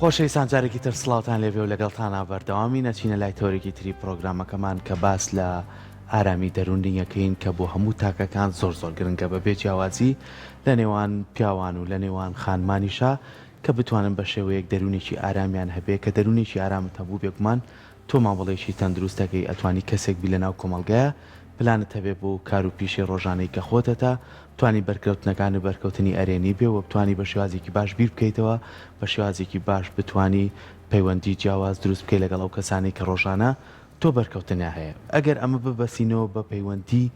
خۆشەویستان جارێکی تر سڵاوتان لێبێ و لەگەڵتانا بەردەوامی نەچینە لای تەوەرێکی تری پرۆگرامەکەمان کە باس لە ئارامی دەروونیەکەین کە بۆ هەموو تاکەکان زۆر زۆر گرنگە بەبێ جیاوازی لە نێوان پیاوان و لە نێوان خانمانیشا کە بتوانن بە شێوەیەک دەروونێکی ئارامیان هەبێ کە دەروونێکی ئارامت هەبوو بێگومان تۆ مامەڵەیەکی تەندروست دەکەی ئەتوانی کەسێک بی لەناو کۆمەڵگایە پلانت هەبێ بۆ کار و پیشەی ڕۆژانەی کە خۆتەتە بتوانی بەرکەوتنەکانت بەرکەوتنی ئەرێنی بێ وە بتوانی بە شێوازێکی باش بیر بکەیتەوە بە شێوازێکی باش بتوانی پەیوەندی جیاواز دروست بکەی لەگەڵ ئەو کەسانەی کە ڕۆژانە تۆ بەرکەوتنیا هەیە ئەگەر ئەمە ببەسینەوە بە پەیوەندی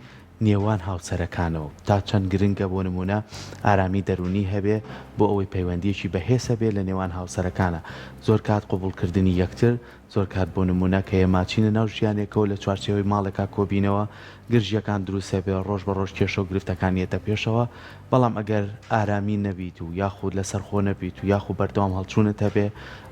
نێوان هاوسەرەکانەوە تا چەند گرنگە بۆ نموونە ئارامی دەروونی هەبێ بۆ ئەوەی پەیوەندیەکی بەهێز هەبێ لە نێوان هاوسەرەکانە زۆر کات قبوڵکردنی یەکتر زۆر کات بۆ نموونە کە ئێمە چینە ناو ژیانێکەوە لە چوارچێوەی ماڵێکا کۆبینەوە گرژیەکان دروست ئەبێ ڕۆژ بە ڕۆژ کێشە و گرفتەکان یەتە پێشەوە بەڵام ئەگەر ئارامی نەبیت و یاخود لەسەرخۆ نەبیت و یاخو بەردەوام هەڵچوونت هەبێ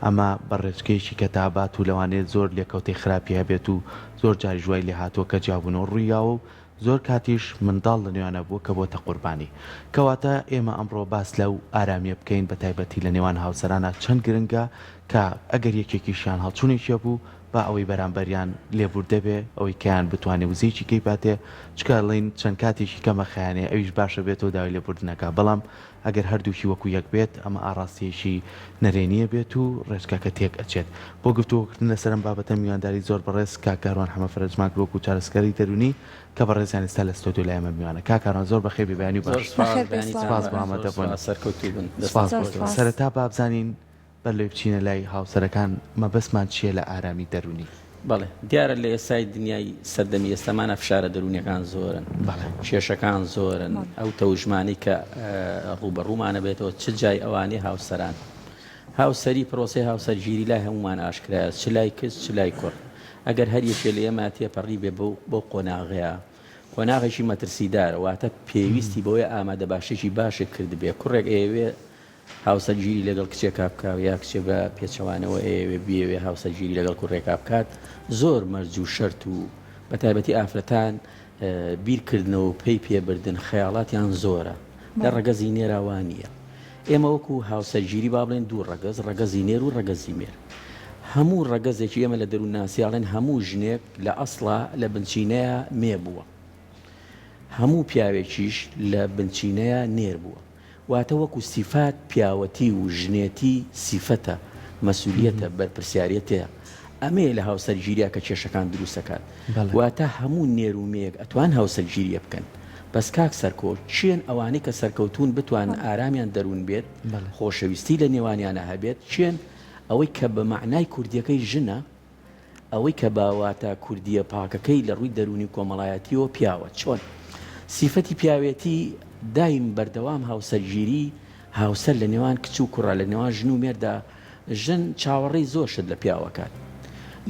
ئەمە بە ڕێچکەیەکی کە تابات و لەوانەیە زۆر لێکەوتەی خراپی هەبێت و زۆر جاریش وای لێهاتووە کە جیابوونەوە ڕوویاوە و زۆر کاتیش منداڵ لە نێویانا بووە کە بۆتە قوربانی. کەواتە ئێمە ئەمڕۆ باس لەو ئارامییە بکەین بە تایبەتی لە نێوان هاوسەرانا چەند گرنگە کە ئەگەر یەکێکیشیان هەڵچوونێکی هەبوو با ئەوەی بەرامبەریان لێبوردە بێ ئەوەی کەیان بتوانێ وزەیەکی کەی باتێ چونکە ئەڵێن چەند کاتێکی کەمە خەیانێ ئەویش باشە بێتەوە داوای لێبوردن ئەکا بەڵام ئەگەر هەردووکی وەکو یەک بێت ئەمە ئاڕاستەیەکی نەرێنیە بێت و ڕێچکەکە تێک ئەچێت. بۆ گفتوگۆکردن لەسەر ئەم بابەتە میوانداری زۆر بەڕێز کاک کاروان حەمە فەرەجمان کرد وەکو چارەسکەری دەروونی کە بەڕێزیان ئێستا لە ستۆدیۆ لای ئێمە میوانە. کاک کاروان زۆر بەخێر بێی بەیانی باش. زۆر سوپاس بۆ ئامادەبوون. سوپاس بۆ تۆ. سەرەتا با بزانین بەر لەوەی بچینە لای هاوسەرەکان مەبەستمان چییە لە ئارامی دەروونی؟ بەڵێ دیارە لە ئێستای دنیای سەردەمی ئێستامانە فشارە دەروونیەکان زۆرن، کێشەکان زۆرن، ئەو تەوژمانەی کە ڕووبەڕوومانە بێتەوە چ جای ئەوانەی هاوسەران. هاوسەری پرۆسەی هاوسەرگیری لای هەموومان ئاشکرایە چ لای کچ چ لای کوڕ. ئەگەر هەر یەکێ لە ئێمە تێپەڕی بێ بەو قۆناغەیە قۆناغێکی مەترسیدارە واتە پێویستی بەوەیە ئامادەباشیەکی باشت کردبێ کوڕێک ئەیەوێ هاوسەرگیری لەگەڵ کچێکا بکا یا کچێ بە پێچەوانەوە ئەیەوێ بیەوێ هاوسەرگیری لەگەڵ کوڕێکا بکات زۆر مەرج و شەرت و بە تایبەتی ئافرەتان بیر کردنەوە و پەی پێ بردن خەیاڵاتیان زۆرە لە ڕەگەزی نێرا وا نییە ئێمە وەکو هاوسەرگیری با بڵێن دوو ڕەگەز ڕەگەزی نێر و ڕەگەزی مێر هەموو ڕەگەزێکی ئێمە لە دەروونناسی ئەڵێن هەموو ژنێک لە ئەسڵا لە بنچینەیە مێ بووە هەموو پیاوێکیش لە بنچینەیە نێر بووە واتە وەکو سیفات پیاوەتی و ژنێتی سیفەتە، مەسولیەتە، بەرپرسیارێتەیە. ئەمەیە لە هاوسەرگیریا کە کێشەکان دروست ئەکات. واتە هەموو نێر و مێیەک ئەتوان هاوسەرگیریە بکەن. بەس کاک سەرکۆ کێن ئەوانەی کە سەرکەوتوون بتوانن ئارامیان دەروون بێت، خۆشەویستی لە نێوانیانا هەبێت، کێن؟ ئەوەی کە بە مەعنای کوردیەکەی ژنە، ئەوەی کە بە واتا کوردییە پاکەکەی لە ڕووی دەروونی و کۆمەڵایەتییەوە پیاوە. چۆن؟ سیفەتی پیاوێتی دایم بەردەوام هاوسەرگیری هاوسەر لە نێوان کچ و کوڕە، لە نێوان ژن و مێردا، ژن چاوەڕێی زۆر شت لە پیاو ئەکات.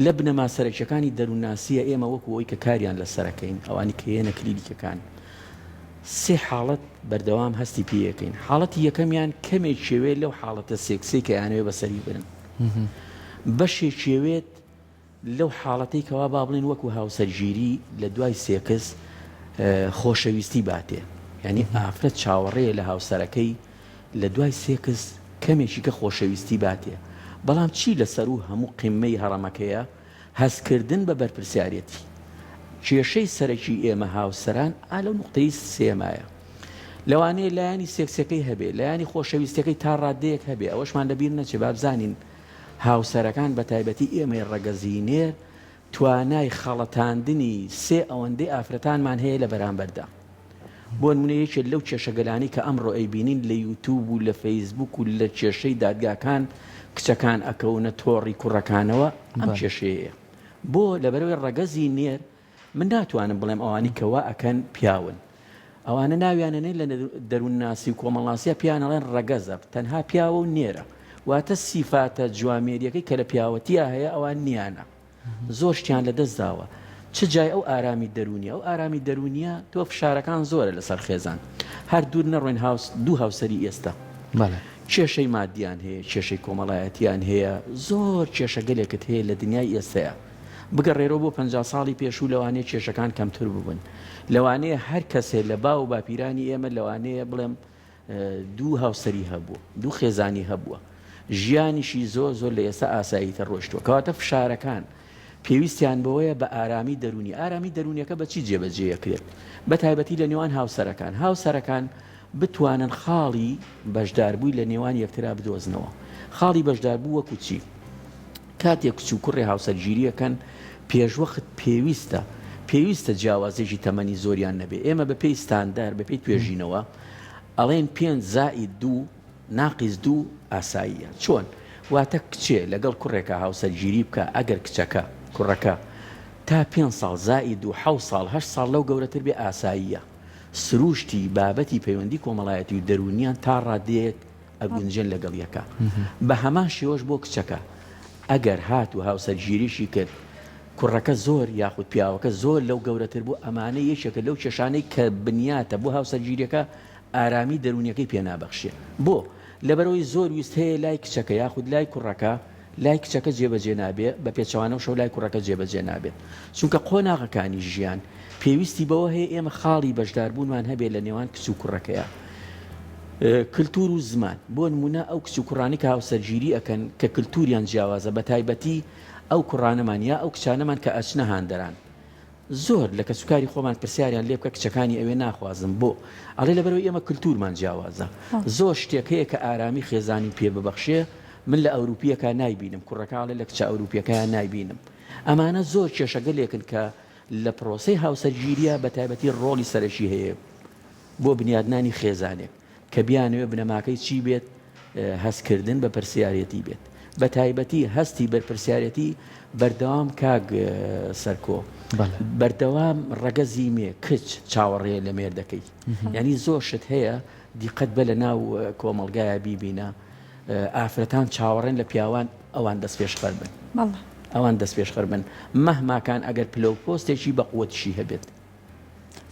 لە بنەما سەرەکییەکانی دەروونناسییە ئێمە وەکوو ئەوەی کە کاریان لەسەر ئەکەین، ئەوانی کە یەنە کلینیکەکان، سێ حاڵەت بەردەوام هەستی پێ ئەکەین. حاڵەتی یەکەمیان کەمێکیەوێ لەو حاڵەتە سێکسیەی کە ئەیانەوێ بەسەری برن. بەشێکیەوێت لەو حاڵەتەی کەوا با بڵێن وەکو هاوسەرگیری لە دوای سێکس خۆشەویستی باتێ یعنی ئافرەت چاوەڕێیە لە هاوسەرەکەی لە دوای سێکس کەمێکی کە خۆشەویستی باتێ بەڵام چی لەسەر و هەموو قیممەی هەڕەمەکەیە هەستکردن بە بەرپرسیارێتی. کێشەی سەرەکی ئێمە هاوسەران ئا لەو نوقتەی سێمایە. لەوانەیە لایەنی سێکسەکەی هەبێ، لایەنی خۆشەویستیەکەی تا ڕادەیەک هەبێ، ئەوەشمان لەبیر نەچێ با بزانین هاوسەرەکان بە تایبەتی ئێمەی ڕەگەزی نێر توانای خەڵەتاندنی سێ ئەوەندەی ئافرەتانمان هەیە لە بەرامبەردا. بۆ نمونە یەکێ لەو کێشەگەلانەی کە ئەمڕۆ ئەیبینین لە یوتوب و لە فەیسبوک و لە کێشەی دادگاکان کچەکان ئەکەونە تۆڕی کوڕەکانەوە ئەم کێشەیەیە بۆ لەبەرەوەی ڕەگەزی نێر من ناتوانم بڵێم ئەوانی کە وا ئەکەن پیاون ئەوانە ناویانە نێن لە دەروونناسی و کۆمەڵناسیە پیان ئەڵێن ڕەگەزە تەنها پیاوە و نێرە واتە سیفاتە جوامێریەکەی کە لە پیاوەتیا هەیە ئەوان نیانە زۆر شتیان لە دەست داوە چ جای ئەو ئارامی دەروونیە ئەو ئارامی دەروونیە تۆ فشارەکان زۆرە لەسەر خێزان هەر دوور نەڕۆین هاوس دوو هاوسەری ئێستا کێشەی مادیان هەیە کێشەی کۆمەڵایەتیان هەیە زۆر کێشەگەلێکت هەیە لە دنیای ئێستەیە بگەڕێرەوە بۆ 50 ساڵی پێشوو لەوانەیە کێشەکان کەمتر ببن لەوانەیە هەر کەسێ لە باو و باپیرانی ئێمە لەوانەیە بڵێم دوو هاوسەری هەبووە، دوو خێزانی هەبووە. ژیانیشی زۆر زۆر لە ئێستا ئاساییتر ڕۆیشتووە. کەواتە فشارەکان پێویستیان بەوەیە بە ئارامی دەروونی. ئارامی دەروونیەکە بە چی جێبەجێ ئەکرێت؟ بە تایبەتی لە نێوان هاوسەرەکان. هاوسەرەکان بتوانن خاڵی بەشداربووی لە نێوان یەکترا بدۆزنەوە. خاڵی بەشداربوو وەکو چی؟ کاتێک کچ و کوڕێ هاوسەرگیری ئەکەن پێشوەخت پێویستە پێویستە جیاوازیەکی تەمەنی زۆریان نەبێ. ئێمە بە پێی ستاندار، بە پێی توێژینەوە ئەڵێن پێنج زائید دوو ناقیس دوو ئاساییە. چۆن؟ واتە کچێ لەگەڵ کوڕێکا هاوسەرگیری بکا ئەگەر کچەکە، کوڕەکە، تا پێنج ساڵ زائید دوو، حەوت ساڵ، هەشت ساڵ لەو گەورەتر بێ ئاساییە. سرووشتی بابەتی پەیوەندی کۆمەڵایەتی و دەروونیان تا ڕادەیەک ئەگونجێن لەگەڵ یەکا. بە هەمان شێوەش بۆ کچەکە ئەگەر هاتوو هاوسەرگیریشی کرد کوڕەکە زۆر یاخود پیاوەکە زۆر لەو گەورەتر بوو ئەمانە یەکێکە لەو کێشانەی کە بنیاتە بۆ هاوسەرگیریەکە ئارامی دەروونیەکەی پێ نابەخشێ. بۆ؟ لەبەرئەوەی زۆر ویست هەیە لای کچەکە یاخود لای کوڕەکە، لای کچەکە جێبەجێ نابێ، بە پێچەوانەوشەوە لای کوڕەکە جێبەجێ نابێت. چونکە قۆناغەکانی ژیان پێویستی بەوە هەیە ئێمە خاڵی بەشداربوونمان هەبێ لە نێوان کچ و کوڕەکەیا. کلتور و زمان، بۆ نموونە ئەو کچ و کوڕانەی کە هاوسەرگیری ئەکەن کە کلتوریان جیاوازە، بەتایبەتی ئەو کوڕانەمان یا ئەو کچانەمان کە ئەچنە هەندەران، زۆر لە کەسوکاری خۆمان پرسیاریان لێ بکە کچەکانی ئەوێ ناخوازم بۆ؟ ئەڵێ لەبەرئەوەی ئێمە کلتورمان جیاوازە زۆر شتێک هەیە کە ئارامی خێزانی پێ ببەخشێ من لە ئەوروپیەکە نایبینم کوڕەکە ئەڵێ لە کچە ئەوروپیەکەیان نایبینم ئەمانە زۆر کێشەگەلێکن کە لە پرۆسەی هاوسەرگیریە بە تایبەتی ڕۆڵی سەرەکی هەیە بۆ بنیادنانی خێزانێک. کە بیانەوێت بنەماکەی چی بێت، هەستکردن بە پرسیارێتی بێت. بە تایبەتی هەستی بەرپرسیارێتی بەردەوام کاک سەرکۆ بەردەوام ڕەگەزی مێ کچ چاوەڕێیە لە مێردەکەی. یانی زۆر شت هەیە دیقەت بە لە ناو کۆمەڵگایە بیبینە ئافرەتان چاوەڕێن لە پیاوان ئەوان دەستپێشخەر بن. ئەوان دەستپێشخەر بن مەهماکان ئەگەر پلە و پۆستێکی بە قوەتیشی هەبێت.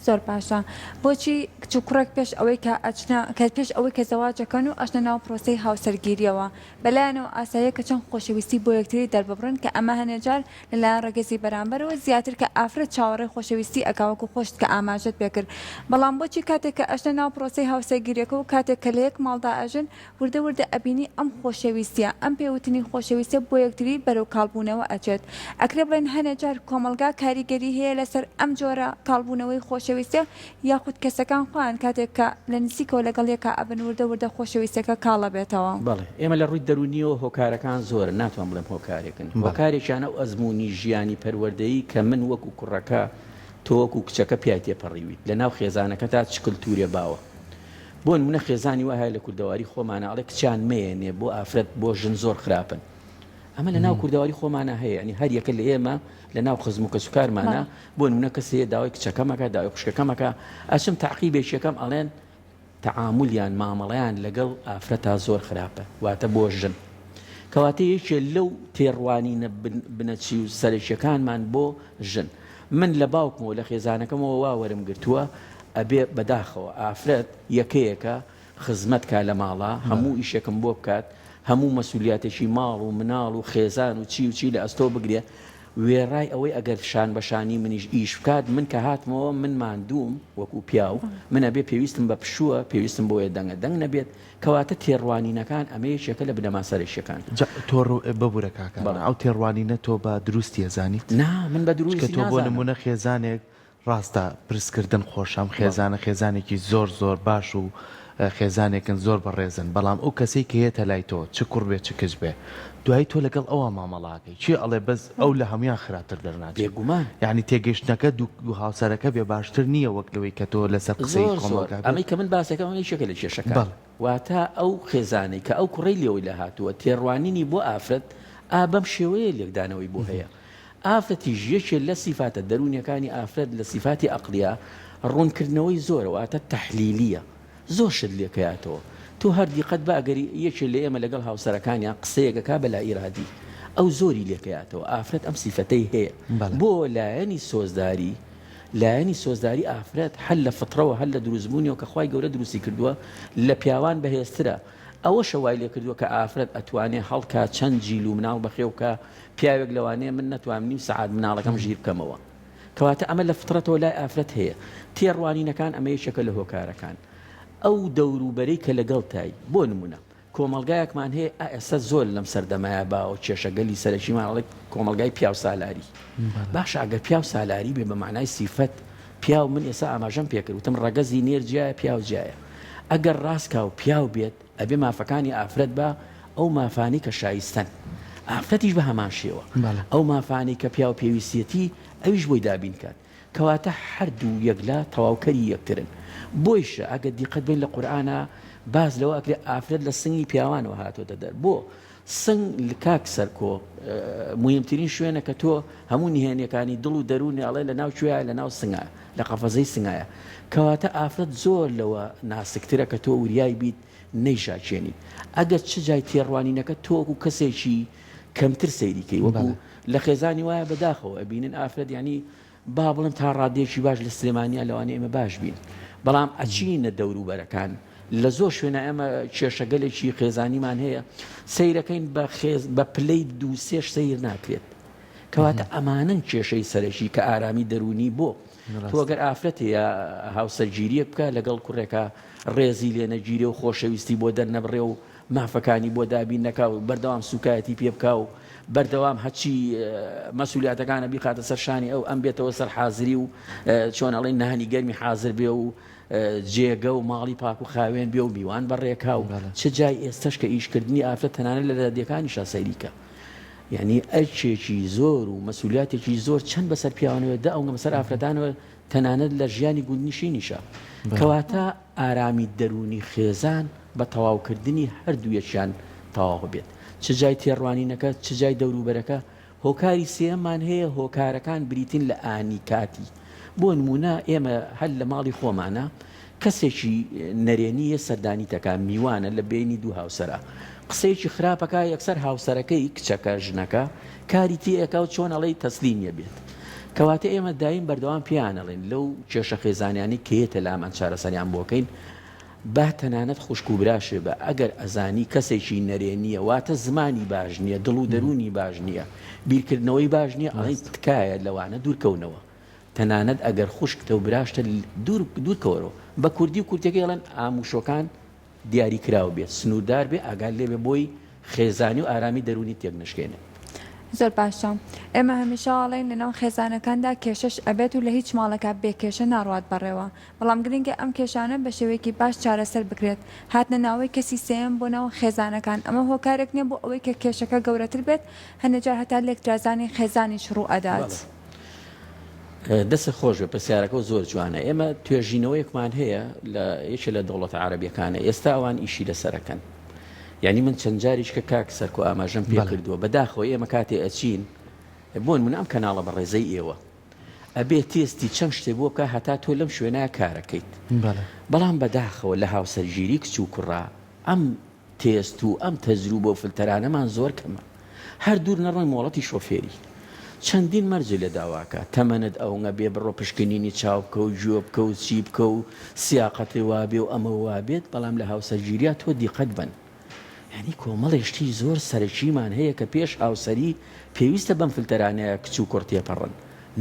زۆر باشە بۆچی کچ و کوڕێک پێش ئەوەی کە ئەچنە کە پێش ئەوەی کە زەواجەکەن و ئەچنە ناو پرۆسەی هاوسەرگیریەوە بەلایانەوە ئاساییە کە چەند خۆشەویستی بۆ یەکتری دەرببڕن کە ئەمە هەنێ جار لەلایەن ڕەگەزی بەرامبەرەوە زیاتر کە ئافرەت چاوەڕێی خۆشەویستی ئەکا وەکو خۆشت کە ئاماژەت پێکرد بەڵام بۆچی کاتێک کە ئەچنە ناو پرۆسەی هاوسەرگیریەکە و کاتێک کە لە یەک ماڵدا ئەژن وردە وردە ئەبینی ئەم خۆشەویستیە، ئەم پێوتنی خۆشەویستیە بۆ یەکتری بەرەو کاڵبوونەوە ئەچێت. ئەکرێ بڵێین هەنێ جار کۆمەڵگا کاریگەری هەیە لەسەر ئەم جۆرە کاڵبوونەوەی خۆشەویستیە یاخود کەسەکان خۆیان کاتێک کە لە نزیکەوە لەگەڵ یەکا ئەبن وردە وردە خۆشەویستیەکە کاڵ ئەبێتەوە؟ بەڵێ ئێمە لە ڕووی دەروونیەوە هۆکارەکان زۆرن ناتوانم بڵێم هۆکارێکن هۆکارێکیان ئەو ئەزموونی ژیانی پەروەردەیی کە من وەکو کوڕەکە تۆ وەکو کچەکە پیای تێپەڕیویت لەناو خێزانەکەتا چ کلتورێ باوە بۆ نمونە خێزانی وا هەیە لە کوردەواری خۆمانە ئەڵێ کچان مەیەنێ بۆ ئافرەت بۆ ژن زۆر خراپن ئەمە لە ناو کوردەواری خۆمانە هەیە ینی هەر یەکە لە ئێمە لە ناو خزم و کەسوکارمانە بۆ نمونە کەس هەیە داوای کچەکەمەکە داوای خوشکەکەمەکە ئەچم تاقیبێکیەکەم ئەڵێن تەعامولیان مامەڵەیان لەگەڵ ئافرەتا زۆر خراپە واتە بۆ ژن کەواتە یەکێ لەو تێڕوانینە بنەچی و سەرەکیەکانمان بۆ ژن من لە باوکمەوە لە خێزانەکەمەوە وا وەرم گرتووە ئەبێ بەداخەوە ئافرەت یەکەیەکە خزمەت کا لە ماڵا هەموو ئیشێکم بۆ بکات هەموو مەسولیاتێکی ماڵ و مناڵ و خێزان و چی و چی لە ئەستۆ بگرێ وێڕای ئەوەی ئەگەر شان بە شانی منیش ئیش بکات من کە هاتمەوە من ماندووم وەکو پیاو من ئەبێ پێویستم بە پشووە پێویستم بۆیە دەنگە دەنگ نەبێت کەواتە تێڕوانینەکان ئەمە یەکێکە لە بنەما سەرەکیەکان. جا تۆ ڕوو ببورە کاکە بەڵێ. ئەو تێڕوانینە تۆ بە دروستی ئەزانیت؟ نا من بە دروستی چونکە تۆ بۆ نازانم. نمونە خێزانێک ڕاستە پرسکردن خۆشە ئەم بەڵێ. خێزانە خێزانێکی زۆر زۆر باش و خێزانێکن زۆر بەڕێزن بەڵام ئەو کەسەی کە یەتە لای تۆ چ کوڕ بێ چ کچ بێ دوایی تۆ لەگەڵ ئەوا مامەڵە ئەکەی کێ ئەڵێ بەس ئەو لە هەموان خراپتر دەرناچێ بێگومان. یانی تێگەیشتنەکە دوو هاوسەرەکە بێ باشتر نییە وەک لەوەی کە تۆ لەسەر قسەی زۆر زۆر کۆمەڵگا بێت؟ ئەمەی کە من باسەکەم ئەمە یەکێکە لە کێشەکان بەڵێ. واتە ئەو خێزانەی کە ئەو کوڕەی لێوەی لە هاتووە تێڕوانینی بۆ ئافرەت ئا بەم شێوەیە لێکدانەوەی بۆ هەیە ئافرەتیش یەکێ لە سیفاتە دەروونیەکانی ئافرەت لە سیفاتی ئەقڵیە ڕوونکردنەوەی زۆرە واتە تەحلیلیە زۆر شت لێکەیاتەوە تۆ هەر دیقەت بە ئەگەر یەکێ لە ئێمە لەگەڵ هاوسەرەکانیان قسەیەک ئەکا بە لائیرادی ئەو زۆری لێکەیاتەوە ئافرەت ئەم سیفەتەی هەیە بۆ لایەنی سۆزداری لایەنی سۆزداری ئافرەت هەر لە فطرەوە هەر لە دروستبوونیەوە کە خوای گەورە دروستی کردووە لە پیاوان بەهێزترە ئەوەشە وای لێکردووە کە ئافرەت ئەتوانێ هەڵکا چەند جیل و مناڵ بەخێو بکا پیاوێک لەوانەیە من نەتوانم نیو سەعات مناڵەکەم ژیر بکەمەوە کەواتە ئەمە لە فترەتەوە لای ئافرەت هەیە. تێڕوانینەکان ئەمە یەکێکە لە هۆکارەکان. ئەو دەوروبەرەی کە لەگەڵتای، بۆ نموونە. کۆمەڵگایەکمان هەیە ئا ئێستا زۆر لەم سەردەمایە باوە کێشەگەلی سەرەکیمان ئەڵێ کۆمەڵگای پیاو سالاری باشە ئەگەر پیاو سالاری بێ بە معنای سیفەت پیاو من ئێستا ئاماژەم پێکرد وتم ڕەگەزی نێر جیایە پیاو جیایە ئەگەر ڕاستکا و پیاو بێت ئەبێ مافەکانی ئافرەت بە ئەو مافانەی کە شایستەن ئافرەتیش بە هەمان شێوە ئەو مافانەی کە پیاو پێویستیەتی ئەویش بۆی دابین کات کەواتە هەردوو یەکلا تەواوکەری یەکترن. بۆیشە ئەگەر دیقەت بەین لە قورئانا باس لەوە ئەکرێ ئافرەت لە سنگی پیاوانەوە هاتۆتە دەر. بۆ؟ سنگ کاک سەرکۆ موهیمترین شوێنە کە تۆ هەموو نهێنیەکانی دڵ و دەروونی ئەڵێ لە ناو کوێیە لە ناو سنگایە لە قەفەزەی سنگایە. کەواتە ئافرەت زۆر لەوە ناسکترە کە تۆ وریای بیت نەیشاکێنیت. ئەگەر چ جای تێڕوانینەکە تۆ وەکو کەسێکی کەمتر سەیری کەی وەکو لە خێزانی وایە بەداخەوە ئەبینن ئافرەت یانی با بڵێم تا ڕادەیەکی باش لە سلێمانیا لەوانەیە ئێمە باش بین بەڵام ئەچینە دەوروبەرەکان لە زۆر شوێنە ئێمە کێشەگەلێکی خێزانیمان هەیە سەیرەکەین بە خێز بە پلەی دوو سێش سەیر ناکرێت کەواتە ئەمانن کێشەی سەرەکی کە ئارامی دەروونی بۆ تۆ گەر ئافرەتێ یا هاوسەرگیریەک بکە لەگەڵ کوڕێکە ڕێزی لێ نەگیرێ و خۆشەویستی بۆ دەرنەبڕێ و مافەکانی بۆ دابین نەکا و بەردەوام سوکایەتی پێ بکا و بەردەوام هەرچی مەسولیاتەکانە بیخاتە سەر شانی ئەو ئەم بێتەوە سەر حازری و چۆن ئەڵێن نانی گەرمی حازر بێ و جێگە و ماڵی پاک و خاوێن بێ و میوان بەڕێکا و چ جای ئێستش کە ئیشکردنی ئافرەت تەنانەت لە دادیەکانیشا سەیریکە یعنی ئەرکێکی زۆر و مەسولیاتێکی زۆر چەند بەسەر پیاوانەوە دە ئەونگە بەسەر ئافرەتانەوە تەنانەت لە ژیانی گوندنشینیشا کەواتە ئارامی دەروونی خێزان بە تەواوکردنی هەردوویەکیان تەواو بێت، چ جای تێڕوانینەکە، چ جای دەوروبەرەکە، هۆکاری سێیەممان هەیە، هۆکارەکان بریتین لە ئانی کاتی، بۆ نموونە ئێمە هەر لە ماڵی خۆمانا کەسێکی نەرێنی یە سەردانیتەکا، میوانە لە بەینی دوو هاوسەرا، قسەیەکی خراپ ئەکا یەکسەر هاوسەرەکەی، کچەکە، ژنەکە، کاری تێ ئەکا و چۆن ئەڵێی تەسلیمیە بێت. کەواتە ئێمە دایم بەردەوام پێیان ئەڵێین لەو کێشە خێزانیانەی کە یەتە لامان چارەسەریان بۆ کەین، با تەنانەت خوشک و براشێ بە ئەگەر ئەزانی کەسێکی نەرێنیە واتە زمانی باش نیە دڵ و دەروونی باش نیە بیرکردنەوەی باش نیە ئەڵێین تکایە لەوانە دوورکەونەوە تەنانەت ئەگەر خوشکتە و براشتە دوور دوورکەوەرەوە بە کوردی و کورتەکەی ئەڵێن ئاموشۆکان دیاری کراو بێت سنووردار بێ ئاگات لێ بێ بۆی خێزانی و ئارامی دەروونی تێک نەشکێنێ. زۆر باشە ئێمە هەمیشە ئەڵێین لەناو خێزانەکاندا کێشەش ئەبێت و لە هیچ ماڵێکا بێ کێشە ناڕوات بەڕێوە بەڵام گرنگە ئەم کێشانە بە شێوەیەکی باش چارەسەر بکرێت هاتنە ناوەی کەسی سێیەم بۆ ناو خێزانەکان ئەمە هۆکارێک نیە بۆ ئەوەی کە کێشەکە گەورەتر بێت هەنێ جار هەتا لێکترازانی خێزانیش ڕوو ئەدات. بەڵێ دەستت خۆش بێت پرسیارەکەو زۆر جوانە ئێمە توێژینەوەیەکمان هەیە لە یەکێ لە دەوڵەتە عەرەبیەکانە ئێستا ئەوان ئیشی لەسەرەکەن یعنی من چەند جاریش کە کاک سەرکۆ ئاماژەم پێ کردووە بەداخەوە ئێمە کاتێ ئەچین بۆ نمونە ئەم کەناڵە بەڕێزەی ئێوە ئەبێ تێستی چەند شتێ بۆ بکا هەتا تۆ لەم شوێنە کارەکەیت بەڵام بەداخەوە لە هاوسەرگیری کچ و کوڕا ئەم تێست و ئەم تەجروبە و فلتەرانەمان زۆر کەمە. هەر دوور نەڕۆین مۆڵەتی شۆفێری چەندین مەرجی لێ داواکا، تەمەنت ئەونگە بێ بڕۆ پشکنینی چاو بکە و گوێ بکە و چی بکە و سیاقەت وابێ و ئەمە وابێت، بەڵام لە هاوسەرگیریا تۆ دیقەت بەن. یانی کۆمەڵێ شتی زۆر سەرەکیمان هەیە کە پێش هاوسەری پێویستە بەم فلتەرانەیا کچ و کوڕ تێپەڕن.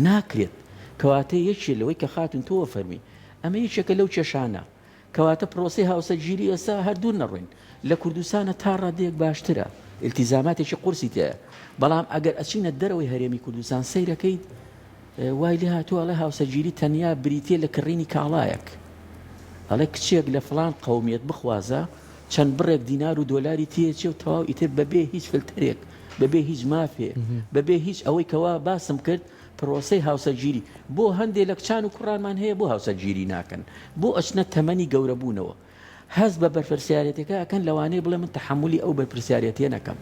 ناکرێت. کەواتە یەکێ لەوەی کە خاتوون تۆ فەرمی ئەمە یەکێکە لەو کێشانە. کەواتە پرۆسەی هاوسەرگیری ئێستا هەر دوور نەڕۆین لە کوردستانە تا ڕادەیەک باشترە، ئیلتیزاماتێکی قورسی تیایە، بەڵام ئەگەر ئەچینە دەرەوەی هەرێمی کوردستان سەیرەکەیت وای لێ هاتووە ئەڵێ هاوسەرگیری تەنیا بریتیە لە کڕینی کاڵایەک، ئەڵێ کچێک لە فڵان قەومیەت بخوازە چەند بڕێک دینار و دۆلاری تێچێ و تەواو ئیتر بەبێ هیچ فلتەرێک بەبێ هیچ مافێ بەبێ هیچ ئەوەی کەوا باسم کرد پرۆسەی هاوسەرگیری بۆ هەندێ لە کچان و کوڕانمان هەیە بۆ هاوسەرگیری ناکەن بۆ ئەچنە تەمەنی گەورەبوونەوە هەست بە بەرپرسیارێتەکە ئەکەن لەوانەیە بڵێ من تەحەمولی ئەو بەرپرسیارێتیە نەکەم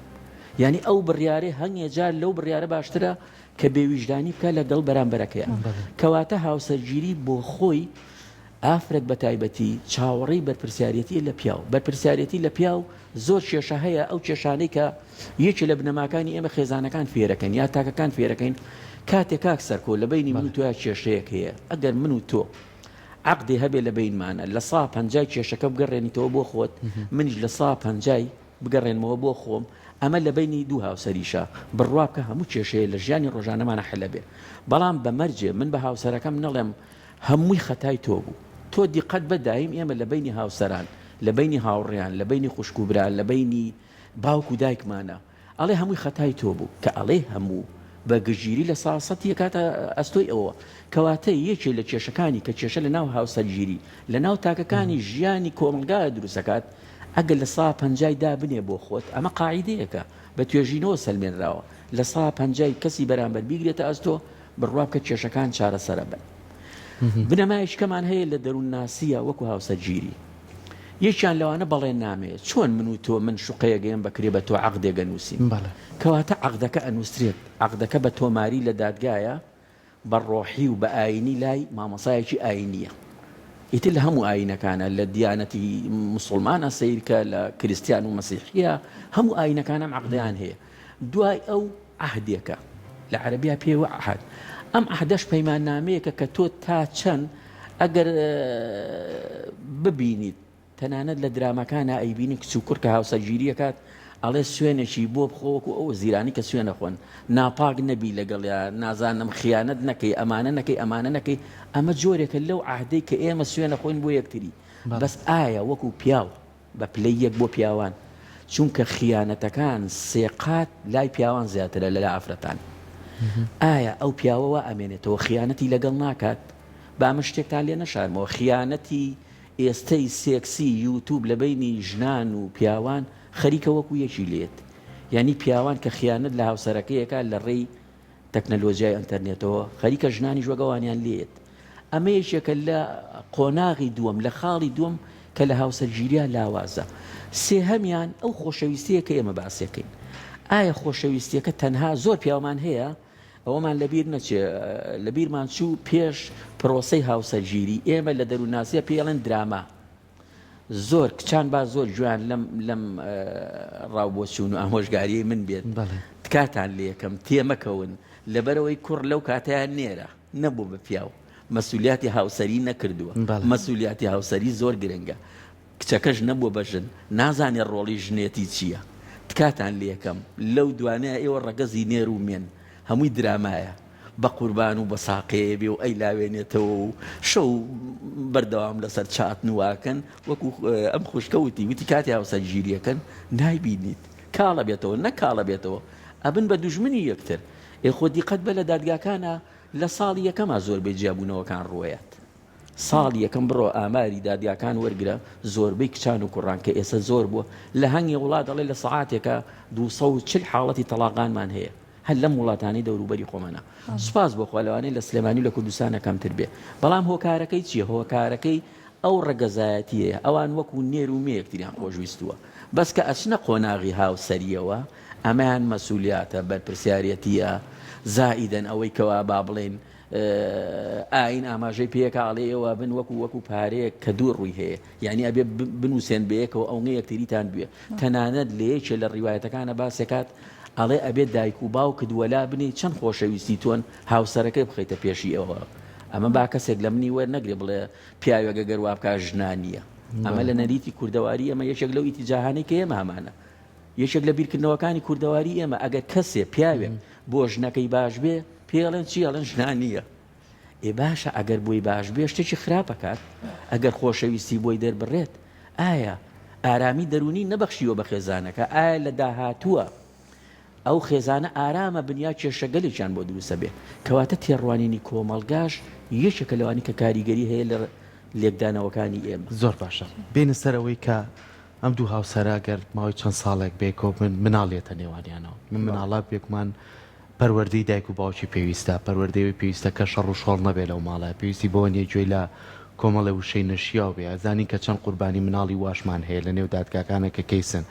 یعنی ئەو بڕیارەی هەنگێ جار لەو بڕیارە باشترە کە بێویژدانی بکە لەگەڵ بەرامبەرەکەیان کەواتە هاوسەرگیری بۆ خۆی ئافرەت بە تایبەتی چاوەڕێی بەرپرسیارێتیە لە پیاو، بەرپرسیارێتی لە پیاو زۆر کێشە هەیە، ئەو کێشانەی کە یەکێ لە بنەماکانی ئێمە خێزانەکان فێرەکەین یا تاکەکان فێرەکەین، کاتێ کاک سەرکۆ لە بەینی من و تۆیا کێشەیەک هەیە ئەگەر من و تۆ عەقدێ هەبێ لە بەینمانە لە سا پەنجای کێشەکە بگەڕێنیتەوە بۆ خۆت منیش لە سا پەنجای بگەڕێنمەوە بۆ خۆم ئەمە لە بەینی دوو هاوسەریشە بڕوا بکە هەموو کێشەیە لە ژیانی ڕۆژانەمانە حەلەبێ بەڵام بە مەرجێ من بە هاوسەرەکەم نەڵێم هەمووی خەتای تۆ بوو تۆ دیقەت بە دایم ئێمە لە بەینی هاوسەران. لە بەینی هاوڕێیان، لە بەینی خوشک و برا، لە بەینی باوک و دایکمانە. ئەڵێ هەمووی خەتای تۆ بوو. کە ئەڵێی هەموو، بە گشتگیری لە سا سەتی ئەکاتە ئەستۆی ئەوە. کەواتە یەکێ لە کێشەکانی کە کێشە لە ناو هاوسەرگیری، لە ناو تاکەکانی ژیانی کۆمەڵگا دروست ئەکات، ئەگەر لە سا پەنجای دابنێ بۆ خۆت، ئەمە قاعیدەیەکە بە توێژینەوە سەلمێنراوە، لە سا پەنجای کەسی بەرامبەر بیگرێتە ئەستۆ، بڕوا بکە کێشەکان چارەسەر ئەبن. بنەمایەکی کەمان هەیە لە دەروونناسییە وەکو هاوسەرگیری. یەکیان لەوانە بەڵێننامەیە. چۆن من و تۆ من شوقەیەک ئەیەم بە کرێ بە تۆ عەقدێک ئەنووسین. کەواتە عەقدەکە ئەنووسرێت. عەقدەکە بە تۆماری لە دادگایە، بە ڕۆحی و بە ئایینی لای مامۆسایەکی ئایینییە. ئیتر لە هەموو ئایینەکانە، لە دیانەتی موسوڵمانە سەیرکە، لە کریستیان و مەسیحییە، هەموو ئایینەکان ئەم عەقدەیان هەیە. دوای ئەو عەهدێکە، لە عەرەبیا پێی وە عەهد. ئەم عەهدەش پەیماننامەیەکە کە تۆ تا چەند ئەگەر ببینیت تەنانەت لە دراماکانا ئەیبینی کچ و کوڕ کە هاوسەرگیری ئەکات ئەڵێ سوێنێکی بۆ بخۆ وەکو ئەو وەزیرانەی کە سوێن ئەخۆن ناپاک نەبی لەگەڵیا نازانم خیانەت نەکەی ئەمانە نەکەی ئەمانە نەکەی ئەمە جۆرێکە لەو عەهدەی کە ئێمە سوێن ئەخۆین بۆ یەکتری بەس ئایا وەکو پیاو بە پلەی یەک بۆ پیاوان چونکە خیانەتەکان سێقات لای پیاوان زیاترە لە ئافرەتان ئایا ئەو پیاوە وا ئەمێنێتەوە خیانەتی لەگەڵ ناکات با من شتێکتان لێ نەشارمەوە خیانەتی ئێستەی سێکسی یوتوب لە بەینی ژنان و پیاوان خەریکە وەکو یەکی لێت یانی پیاوان کە خیانەت لە هاوسەرەکەی ئەکات لە ڕێی تەکنەلۆجیای ئەنتەرنێتەوە خەریکە ژنانیش وەک ئەوانیان لێت ئەمە یەکێکە لە قۆناغی دووەم لە خاڵی دووەم کە لە هاوسەرگیریا لاوازە سێهەمیان ئەو خۆشەویستیە کە ئێمە باسیەکەین ئایا خۆشەویستیەکە تەنها زۆر پیاومان هەیە ئەوەمان لەبیر نەچێ لەبیرمان چوو پێش پرۆسەی هاوسەرگیری ئێمە لە دەروونناسیە پێی ئەڵێن دراما زۆر کچان با زۆر گوێیان لەم لەم ڕاو بۆچوون و ئامۆژگاریەی من بێت تکاتان لێکەم تێمەکەون لەبەرەوەی کوڕ لەو کاتیان نێرە نەبوو بە پیاو مەسولیاتی هاوسەری نەکردووە مەسولیاتی هاوسەری زۆر گرنگە کچەکەش نەبووە بە ژن نازانێ ڕۆڵی ژنێتی چییە تکاتان لێکەم لەو دوانەیە ئێوە ڕەگەزی نێر و مێن هەمووی درامایە بە قوربان و بە ساقەیە بێ و ئەیلاوێنێتەوە و شەو بەردەوام لەسەر چات نواکەن وەکو ئەم خوشکە وتی وتی کاتی هاوسەرگیریەکەن نایبینیت کاڵە بێتەوە نەک کاڵە بێتەوە ئەبن بە دوژمنی یەکتر ئێ خۆ دیقەت بە لە دادگاکانە لە ساڵی یەکەما زۆربەی جیابوونەوەکان ڕوەیات ساڵی یەکەم بڕۆ ئاماری دادگاکان وەرگرە زۆربەی کچان و کوڕان کە ئێسە زۆر بووە لە هەنگێ وڵات دەڵێ لە سەعاتێکا 240 حاڵەتی تەڵاقانمان هەیە هەر لەم وڵاتانەی دەوروبەری خۆمانە سوپاس بۆ خوا لەوانەیە لە سلێمانی و لە کوردستانە کەمتر بێ بەڵام هۆکارەکەی چییە هۆکارەکەی ئەو ڕەگەزایەتیەیە ئەوان وەکو نێر و مێ یەکتریان خۆشویستووە بەس کە ئەچنە قۆناغی هاوسەریەوە ئەمەیان مەسولیاتە بەرپرسیارەتیە زائیدەن ئەوەی کەوا با بڵێین ئاین ئاماژەی پێکا ئەڵێ ئێوە بن وەکو وەکو پارەیەک کە دوو ڕووی هەیە یعنی ئەبێ بنووسێن بەیەکەوە ئەو یەکتریتان بوێ تەنانەت لە یەکێ لە ڕیوایەتەکانە باسێکات ئەڵێ ئەبێ دایک و باوکت وەلا بنێی چەند خۆشەویستی تۆن هاوسەرەکەی بخەیتە پێشی ئەوە ئەمە با کەسێک لە منی وەرنەگرێ بڵێ پیاوێک گەر وا بکا ژنانیە ئەمە لە نەریتی کوردەواری ئەمە یەکێک لەو ئیتیجاهانەی کە ئێمە هەمانە یەکێک لە بیرکردنەوەکانی کوردەواری ئێمە ئەگەر کەسێ پیاوێک بۆ ژنەکەی باش بێ پێی ئەڵێن چی ئەڵێن ژنان نییە ئێ باشە ئەگەر بۆی باش بێ شتێکی خراپ ئەکات ئەگەر خۆشەویستی بۆی دەربڕێت ئایا ئارامی دەروونی نەبەخشیوە بە خێزانەکە ئایا لە داهاتووە ئەو خێزانە ئارامە بنیا کێشەگەلێکیان بۆ دروستە بێ کەواتە تێڕوانینی کۆمەڵگاش یەکێکە لەوانی کە کاریگەری هەیە لە لێکدانەوەکانی ئێمە. زۆر باشە بێینە سەر ئەوەی کە ئەم دوو هاوسەرە گەر ماوەی چەند ساڵێک بەیەکەوە بن مناڵ یەتە نێوانیانەوە من مناڵە بێگومان پەروەردەی دایک و باوکی پێویستە پەروەردەی ئەوەی پێویستە کە شەڕ و شۆڕ نەبێ لەو ماڵە پێویستی بەوە نیە گوێی لە کۆمەڵێ وشەی نەشیاو بێ ئەزانین کە چەند قوربانی مناڵی واشمان هەیە لە نێو دادگاکانە کە کەیسن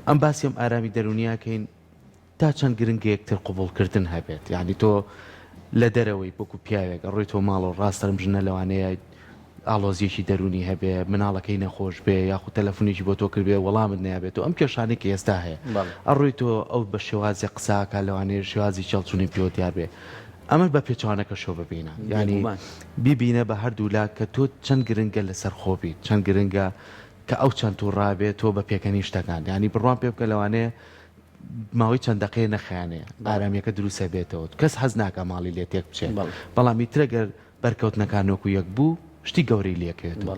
ئەم باسی ئەم ئارامی دەرونیە کەین تا چەند گرنگە یەکتر قبوڵ کردن هەبێت یانی تۆ لە دەرەوەی وەکو پیاوێک ئەڕۆی تۆ ماڵەوە ڕاستە ئەم ژنە لەوانەیە ئاڵۆزیەکی دەرونی هەبێ مناڵەکەی نەخۆش بێ یاخود تەلەفونێکی بۆ تۆ کردبێ وەڵامت نەیابێتەوە ئەم کێشانەی کە ئێستا هەیە ئەڕۆی تۆ ئەو بە شێوازێک قسە ئەکا لەوانەیە شێوازی چێڵچونی پێوە دیار بێ ئەمە بە پێچەوانەکەشەوە ببینە یانی بیبینە بە هەردوو لا کە تۆ چەند گرنگە لەسەر خۆ بیت چەند گرنگە کە ئەو چەند توڕە بێ تۆ بە پێکەنین شتەکان یانی بڕوام پێ بکە لەوانەیە ماوەی چەند دەقەیە نەخایەنێ ئارامیەکە دروست ئەبێتەوە کەس حەز ناکا ماڵی لێ تێک بچێ بەڵام ئیتر گەر بەرکەوتنەکان وەکو یەک بوو شتی گەورەی لێکەوێتەوە.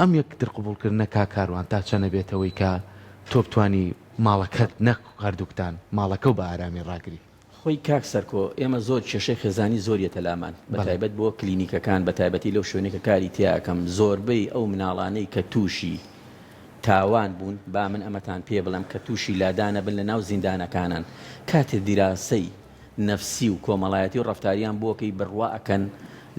ئەم یەکتر قبوڵکردنە کاک کاروان تا چەنە بێتەوەی کە تۆ بتوانی ماڵەکەت نەک هەردووکتان ماڵەکەو بە ئارامی ڕاگری؟ خۆی کاک سەرکۆ ئێمە زۆر کێشەی خێزانی زۆر یەتە لامان بە تایبەت بۆ کلینیکەکان بە تایبەتی لەو شوێنەی کە کاری تیا ئەکەم زۆربەی ئەو مناڵانەی کە توشی تاوان بوون با من ئەمەتان پێ بڵێم کە توشی لادانە بن لە ناو زیندانەکانان کاتێ دیراسەی نەفسی و کۆمەڵایەتی و ڕەفتاریان بۆ کەی بڕوا ئەکەن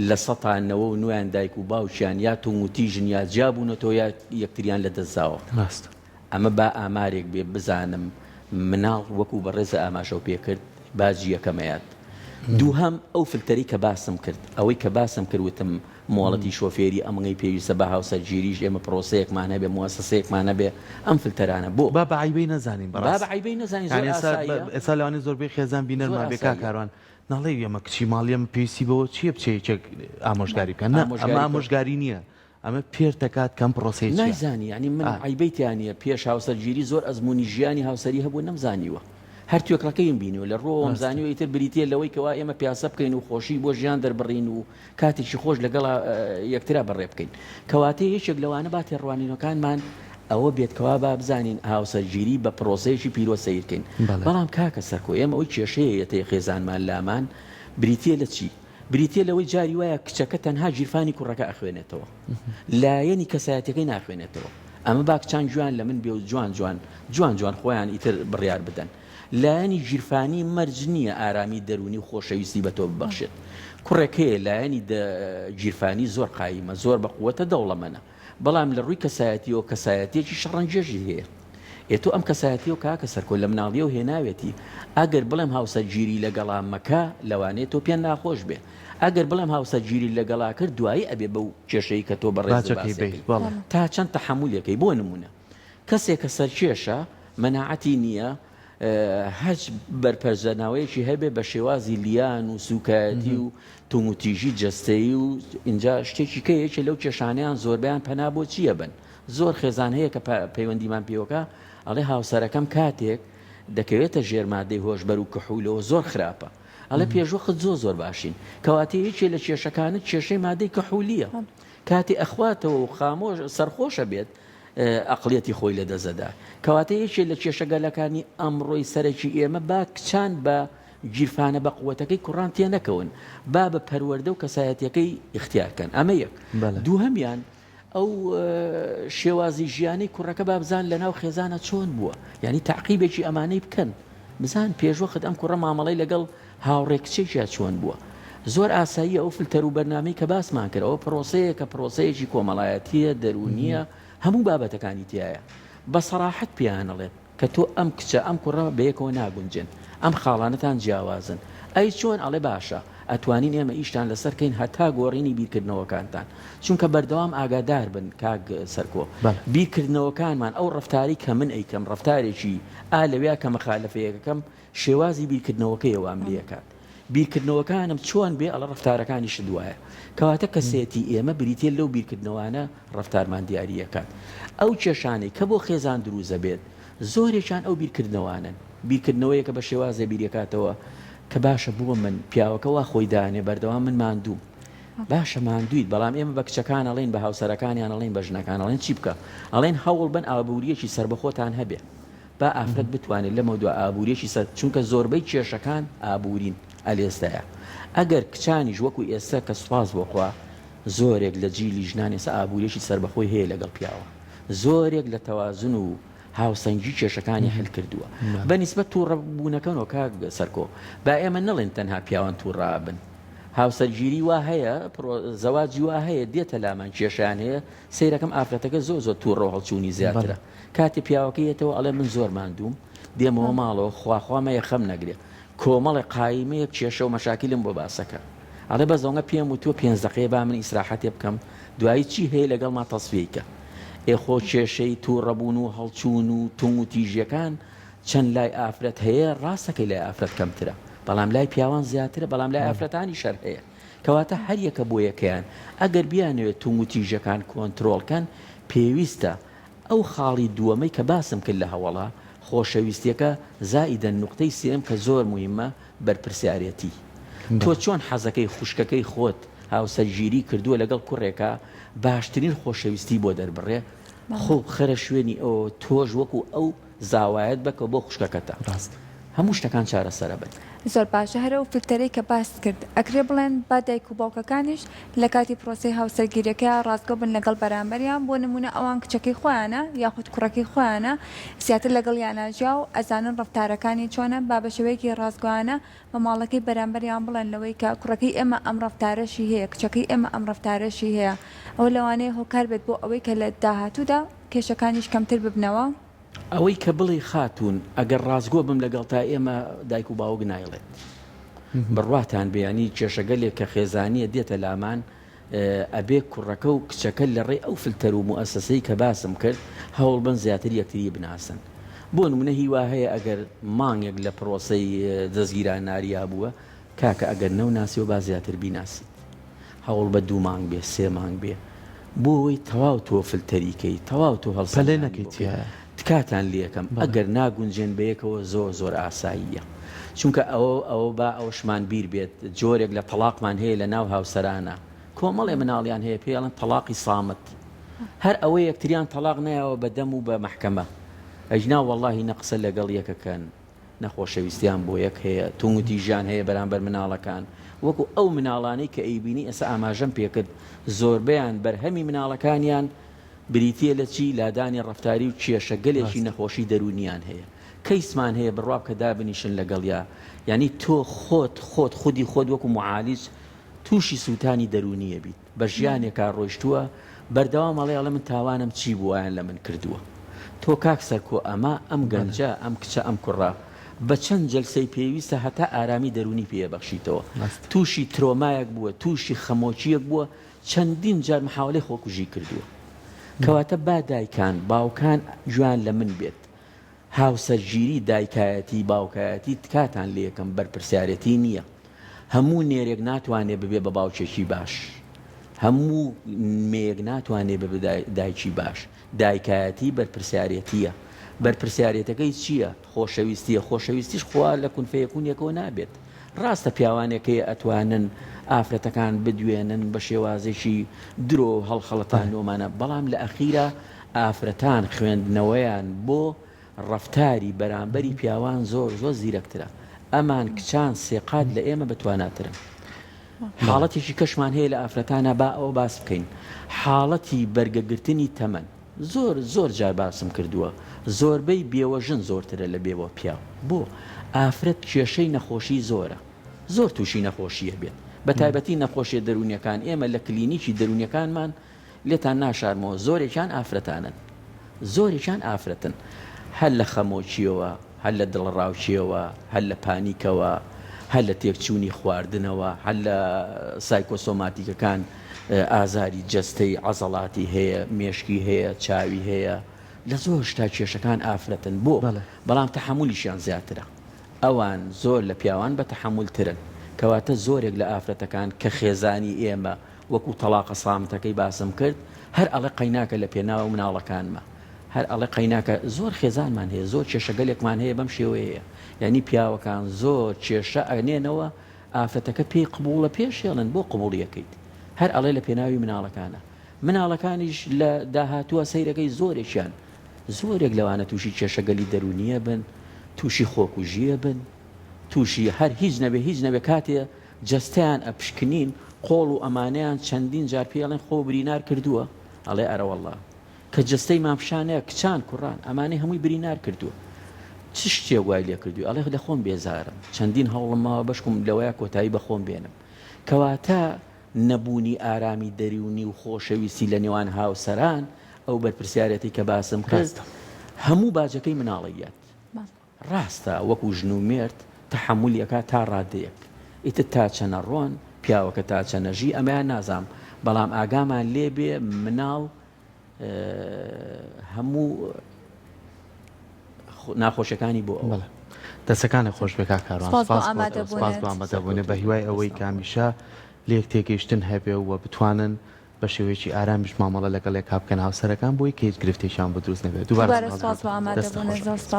لە سەتا نەوە و نۆیان دایک و باوکیان یا توموتیژن یا جیا بوونەتەوە یا یەکتریان لە دەست داوە. ڕاستە. ئەمە با ئامارێک بێ بزانم مناڵ وەکو بەڕێزە ئاماژەو پێ کرد باجی یەکەمەیات دووهەم ئەو فلتەری کە باسم کرد ئەوەی کە باسم کرد وتم مۆڵەتی شۆفێری ئەمەی پێویستە بە هاوسەرگیریش ئێمە پرۆسەیەکمان هەبێ موەسەسەیەکمان هەبێ ئەم فلتەرانە بۆ با بە عەیبەی نەزانین با بەڕاست بە عەیبەی نەزانین زۆر یانی ئێستا ئاساییە ئێستا لەوانەیە زۆربەی خێزان زۆر بینەرمان بێ کاک ئاساییە کاروان ناڵێی ئێمە کچی ماڵی ئەمە پێویستی بەوە چییە بچێ یەکێک ئامۆژگاری بکات نا ئەمە ئامۆژگاری بکە ئامۆژگاری نییە ئەمە پێرتەکات کەم پڕۆسەی چیە؟ نایزانی یانی من ئا. عەیبەی تیا نیە پێش هاوسەرگیری زۆر ئەزموونی ژیانی هاوسەری هەبووە نەمزانیوە هەر توێکڵەکەیم بینیوە لە ڕووەوەم ڕاستە. زانیوە ئیتر بریتیە لەوەی کەوا ئێمە پیاسە بکەین و خۆشی بۆ ژیان دەربڕین و کاتێکی خۆش لەگەڵا یەکترا بەڕێ بکەین کەواتە یەکێک لەوانە با تێڕوانینەکانمان ئەوە بێت کەوا با بزانین هاوسەرگیری بە پرۆسەیەکی پیرۆز سەیر کەین بەڵێ. بەڵام کاکە سەرکۆ ئێمە ئەوەی کێشەیە یەتە خێزانمان لامان بریتیە لە چی؟ بریتیە لەوەی جاری وایە کچەکە تەنها گیرفانی کوڕەکە ئەخوێنێتەوە لایەنی کەسایەتیەکەی ناخوێنێتەوە ئەمە با کچان گوێیان لە من بێ و جوان جوان جوان جوان خۆیان ئیتر بڕیار بدەن لایەنی گیرفانی مەرج نییە ئارامی دەروونی و خۆشەویستی بە تۆ ببەخشێت کوڕێک هەیە لایەنی گیرفانی زۆر قایمە زۆر بە قوەتە دەوڵەمەنە بەڵام لە ڕووی کەسایەتیەوە کەسایەتیەکی شەڕەنگێژی هەیە. ئێ تۆ ئەم کەسایەتیەو کاکە سەرکۆ لە مناڵیەوە هێناوێتی ئەگەر بڵێم هاوسەرگیری لەگەڵا مەکە لەوانەیە تۆ پێ ناخۆش بێ ئەگەر بڵێم هاوسەرگیری لەگەڵا کرد دوایی ئەبێ بەو کێشەی کە تۆ بەڕێزت باجەکەی باسی بەی ئەکەی بەڵێ. تا چەند تەحەمولێکەی بۆ نمونە کەسێک کە سەرکێشە مەناعەتی نییە هەچ بەرپەرچدانەوەیەکی هەبێ بە شێوازی لیان و سوکایەتی و توندوتیژی جەستەیی و ئینجا شتێکی کە یەکێ لەو کێشانەیان زۆربەیان پەنا بۆ چییە بن زۆر خێزان هەیە کە پەیوەندیمان پێوەکە ئەڵێ هاوسەرەکەم کاتێک دەکەوێتە ژێر مادەی هۆشبەر و کحولەوە زۆر خراپە ئەڵێ پێشوەخت زۆر زۆر باشین کەواتێ یەکێ لە کێشەکانت کێشەی مادەی کحولیە کاتێ ئەخواتەوە و خامۆش سەرخۆشە بێت ئەقڵیەتی خۆی لەدەست دەدا. کەواتە یەکێ لە کێشەگەلەکانی ئەمڕۆی سەرەکی ئێمە با کچان بە گیرفانە بە قوەتەکەی کوڕان تێنەکەون، با بە پەروەردە و کەسایەتیەکەی ئیختیار کەن. ئەمە یەک. دووهەمیان ئەو شێوازی ژیانەی کوڕەکە با بزان لەناو خێزانە چۆن بووە، یانی تەعقیبێکی ئەمانەی بکەن. بزان پێشوەخت ئەم کوڕە مامەڵەی لەگەڵ هاوڕێ کچێکیا چۆن بووە. زۆر ئاساییە ئەو فلتەر و بەرنامەی کە باسمان کرد ئەوە پرۆسەیەکە پرۆسەیەکی کۆمەڵایەتییە دەروونییە هەموو بابەتەکانی تیایە بە سەراحەت پێیان ئەڵێت کە تۆ ئەم کچە ئەم کوڕە بەیەکەوە ناگونجێن ئەم خاڵانەتان جیاوازن ئەی چۆن ئەڵێ باشە ئەتوانین ئێمە ئیشتان لەسەر کەین هەتا گۆڕینی بیرکردنەوەکانتان چونکە بەردەوام ئاگادار بن کاک سەرکۆ بیرکردنەوەکانمان ئەو ڕەفتارەی کە من ئەیکەم ڕەفتارێکی ئا لەویا کە مەخالەفەیەکەکەم شێوازی بیرکردنەوەکەیە وام لێکات بیرکردنەوەکانم چۆن بێ ئەڵە ڕەفتارەکانیشت وایە کەواتە کەسێتی ئێمە بریتیە لەو بیرکردنەوانە ڕەفتارمان دیاریەکات ئەو کێشانەی کە بۆ خێزان دروست ئەبێت زۆرێکیان ئەو بیرکردنەوانەن بیرکردنەوەیەکە بە شێوازێ بیرەکاتەوە کە باشە بۆ من پیاوەکە وا خۆی دانێ بەردەوام من ماندووم باشە ماندوویت بەڵام ئێمە بە کچەکان ئەڵێین بە هاوسەرەکانیان ئەڵێین بە ژنەکان ئەڵێن چی بکە ئەڵێن هەوڵ بن ئابووریەکی سەربەخۆتان هەبێ با ئافرەت بتوانێت لەمەودوا ئابووریەکی سەر چونکە زۆربەی کێشەکان ئابوورین ئەلێستایە ئەگەر کچانیش وەکو ئێستا کە سوپاس بۆ خوا زۆرێک لە جیلی ژنان ئێستا ئابووریەکی سەربەخۆی هەیە لەگەڵ پیاوە زۆرێک لە تەوازن و هاوسەنگی کێشەکانی حل کردووە بە نیسبەت تووڕە بوونەکەنەوە کاک سەرکۆ با ئێمە نەڵێن تەنها پیاوان تووڕە بن هاوسەرگیری وا هەیە زەواجی وا هەیە دێتە لامان کێشیان هەیە سەیرەکەم ئافرەتەکە زۆر زۆر تووڕە و هەڵچوونی زیاترە کاتێ پیاوەکە یەتەوە ئەڵێ من زۆر ماندووم دێمەوە ماڵەوە خواخوا مەیە خەم نەگرێ کۆمەڵێ قایمەیەک کێشە و مەشاکیلم بۆ باسەکە ئەڵێ بەس ئەوەنە پێم وتووە پێنج دەقەیە با من ئیسراحەتێ بکەم دوایی چی هەیە لەگەڵما تەسفیەی کە ئێ خۆ کێشەی تووڕەبوون و هەڵچوون و توند و تیژیەکان چەند لای ئافرەت هەیە ڕاستەکەی لای ئافرەت کەمترە بەڵام لای پیاوان زیاترە بەڵام لای ئافرەتانیش هەر هەیە کەواتە هەر یەکە بۆ یەکەیان ئەگەر بیانەوێت توند و تیژەکان کۆنترۆڵ کەن پێویستە ئەو خاڵی دووەمەی کە باسم کرد لە هەوەڵا خۆشەویستیەکە زائیدەن نوقتەی سێیەم کە زۆر موهیمە بەرپرسیارێتی تۆ چۆن حەزەکەی خوشکەکەی خۆت. هاوسەرگیری کردووە لەگەڵ کوڕێکا باشترین خۆشەویستی بۆ دەربڕێ خۆ بخەرە شوێنی ئەوەوە تۆش وەکو ئەو زاوایەت بەکە بۆ خوشکەکەتە ڕاست. هەموو شتەکان چارەسەرە بن. زۆر باشە هەر ئەو فلتەرەی کە باست کرد ئەکرێ بڵێن با دایک و باوکەکانیش لە کاتی پرۆسەی هاوسەرگیریەکەیا ڕاستگۆ بن لەگەڵ بەرامبەریان بۆ نمونە ئەوان کچەکەی خۆیانە یاخود کوڕەکەی خۆیانە زیاتر لەگەڵیانا ژیا و ئەزانن ڕەفتارەکانی چۆنە با بە شێوەیەکی ڕاستگۆیانە بە ماڵەکەی بەرامبەریان بڵێن لەوەی کە کوڕەکەی ئێمە ئەم ڕەفتارەشی هەیە کچەکەی ئێمە ئەم ڕەفتارەشی هەیە ئەوە لەوانەیە هۆکار بێت بۆ ئەوەی کە لە داهاتوودا کێشەکانیش کەمتر ببنەوە. ئەوەی کە بڵێی خاتوون ئەگەر ڕاستگۆ بم لەگەڵتا ئێمە دایک و باوک نایڵێت بڕواتان بێ یانی کێشەگەلێک کە خێزانیە دێتە لامان ئەبێ کوڕەکە و کچەکە لە ڕێی ئەو فلتەر و موئەسەسەی کە باسم کرد هەوڵ بەن زیاتر یەکتری بناسن بۆ نمونە هی وا هەیە ئەگەر مانگێک لە پرۆسەی دەستگیران ناریا بووە کاکە ئەگەر نەوناسیەوە با زیاتر بیناسیت هەوڵ بە دوو مانگ بێ سێ مانگ بێ بۆ ئەوەی تەواو تۆ فلتەری کەی تەواو تۆ پەلە هەڵسەنگاندنی نەکەی بۆ بکەی تیایە. تکاتان لێکەم بەڵێ. ئەگەر ناگونجێن بەیەکەوە زۆر زۆر ئاساییە چونکە ئەوە ئەوە با ئەوەشمان بیر بێت جۆرێک لە تەڵاقمان هەیە لە ناو هاوسەرانە کۆمەڵێ مناڵیان هەیە پێی ئەڵێن تەڵاقی سامت هەر ئەوە یەکتریان تەڵاق نایەوە بە دەم و بە مەحکەمە ئەجنا وەڵاهی نە قسە لەگەڵ یەکەکەن نە خۆشەویستیان بۆ یەک هەیە توندوتیژیان هەیە بەرامبەر مناڵەکان وەکو ئەو مناڵانەی کە ئەیبینی ئێستا ئاماژەم پێکرد زۆربەیان بەرهەمی مناڵەکانیان بریتیە لە چی؟ لادانی ڕەفتاری و کێشە گەلێکی ڕاستە. نەخۆشی دەروونیان هەیە کەیسمان هەیە بڕوا بکە دابنیشن لەگەڵیا یانی تۆ خۆت خۆت خودی خۆت وەکو معالیج تووشی سووتانی دەروونیە بیت بە ژیانێکا ڕۆیشتووە بەردەوام ئەڵێ ئەڵێ من تاوانم چی بوو وایان لە من کردووە تۆ کاک سەرکۆ ئەمە ئەم بەڵێ. گەنجە ئەم کچە ئەم کوڕە بە چەند جەلسەی پێویستە هەتا ئارامی دەروونی پێ ئەبەخشیتەوە ڕاستە. تووشی ترۆمایەک بووە تووشی خەمۆکییەک بووە چەندین جار محاوەلەی خۆکوژی کردووە کەواتە با دایکان باوکان گوێیان لە من بێت هاوسەرگیری دایکایەتی باوکایەتی تکاتان لێکەم بەرپرسیارێتی نییە هەموو نێرێک ناتوانێ ببێ بە باوکێکی باش هەموو مێیەک ناتوانێ ببێ دایکی باش دایکایەتی بەرپرسیارێتیە بەرپرسیارێتەکەی چییە خۆشەویستیە خۆشەویستیش خوا لە کون فەیەکونێکەوە نابێت ڕاستە پیاوانێک هەیە ئەتوانن ئافرەتەکان بدوێنن بە شێوازێکی درۆ و هەڵخەڵەتاندن و ئەمانە، بەڵام لە ئەخیرا ئافرەتان خوێندنەوەیان بۆ ڕەفتاری بەرامبەری پیاوان زۆر زۆر زیرەکترە، ئەمان کچان سێقات لە ئێمە بەتواناترن. حاڵەتێکی کەشمان هەیە لە ئافرەتانا با ئەوە باس بکەین، حاڵەتی بەرگەگرتنی تەمەن. زۆر زۆر جار باسم کردووە زۆربەی بێوەژن زۆرترە لە بێوە پیاو بۆ؟ ئافرەت کێشەی نەخۆشی زۆرە زۆر توشی نەخۆشیە بێت بە تایبەتی نەخۆشیە دەرونیەکان ئێمە لە کلینیکی دەرونیەکانمان لێتان ناشارمەوە زۆرێکیان ئافرەتانن زۆرێکیان ئافرەتن هەر لە خەمۆکیەوە هەر لە دڵەڕاوکێوە، هەر لە پانیکەوە، هەر لە تێکچوونی خواردنەوە، هەر لە سایکۆسۆماتیکەکان ئازاری جەستەی عەزەڵاتی هەیە، مێشکی هەیە، چاوی هەیە، لە زۆر شتا کێشەکان ئافرەتن بۆ؟ بەڵام تەحەمولیشیان زیاترە. ئەوان زۆر لە پیاوان بە تەحەمولترن. کەواتە زۆرێک لە ئافرەتەکان کە خێزانی ئێمە وەکو تەڵاقە سامتەکەی باسم کرد، هەر ئەڵێ قەیناکە لە پێناو مناڵەکانمە. هەر ئەڵێ قەیناکە زۆر خێزانمان هەیە زۆر کێشەگەلێکمان هەیە بەم شێوەیەیە یانی پیاوەکان زۆر کێشە ئەنێنەوە ئافرەتەکە پێی قبوڵە پێشێڵن بۆ قبوڵیەکەیت هەر ئەڵێ لە پێناوی مناڵەکانە مناڵەکانیش لە داهاتووە سەیرەکەی زۆرێکیان زۆرێک لەوانە تووشی کێشەگەلی دەرونیە بن تووشی خۆکوژیە بن تووشی هەر هیچ نەبێ هیچ نەبێ کاتێ جەستەیان ئەپشکنین قۆڵ و ئەمانەیان چەندین جار پێڵێن خۆ برینار کردووە ئەڵێ ئەرەوەڵا کە جەستەی مام شانە کچان کوڕان ئەمانەی هەمووی برینار کردووە چ شتێک وای لێ کردووی ئەڵێ لە خۆم بێزارم چەندین هەوڵم ماوە بەشکم لەوەیا کۆتایی بە خۆم بێنم کەواتە نەبوونی ئارامی دەروونی و خۆشەویستی لە نێوان هاوسەران ئەو بەرپرسیارەتی کە باسم کرد هەموو باجەکەی مناڵەیەت ڕاستە وەکو ژن و مێرد تەحەمولی ئەکا تا ڕادەیەک ئیتر تا چەنە ڕۆن پیاوەکە تا چەنە ژی ئەمەیان نازام بەڵام ئاگامان لێ بێ مناڵ هەموو ناخۆشەکانی بۆ ئەوە. دەسەکانت خۆش بێ کاک کاروان سپاس بۆ سپاس بۆ تۆ سپاس بۆ ئامادەبوونت. ئامادەبوونت بە هیوای ئەوەی کە هەمیشە لێک تێگەیشتن هەبێ و بتوانن بە شێوەیەکی ئارامیش مامەڵە لەگەڵ یەکا بکەن هاوسەرەکان بۆی کە هیچ گرفتێکیان بۆ دروست نەبێت دووبارە دووبارە سپاس بۆ سپاس تۆ بۆ دەستت ئامادەبوونت خۆش زۆر سپاس.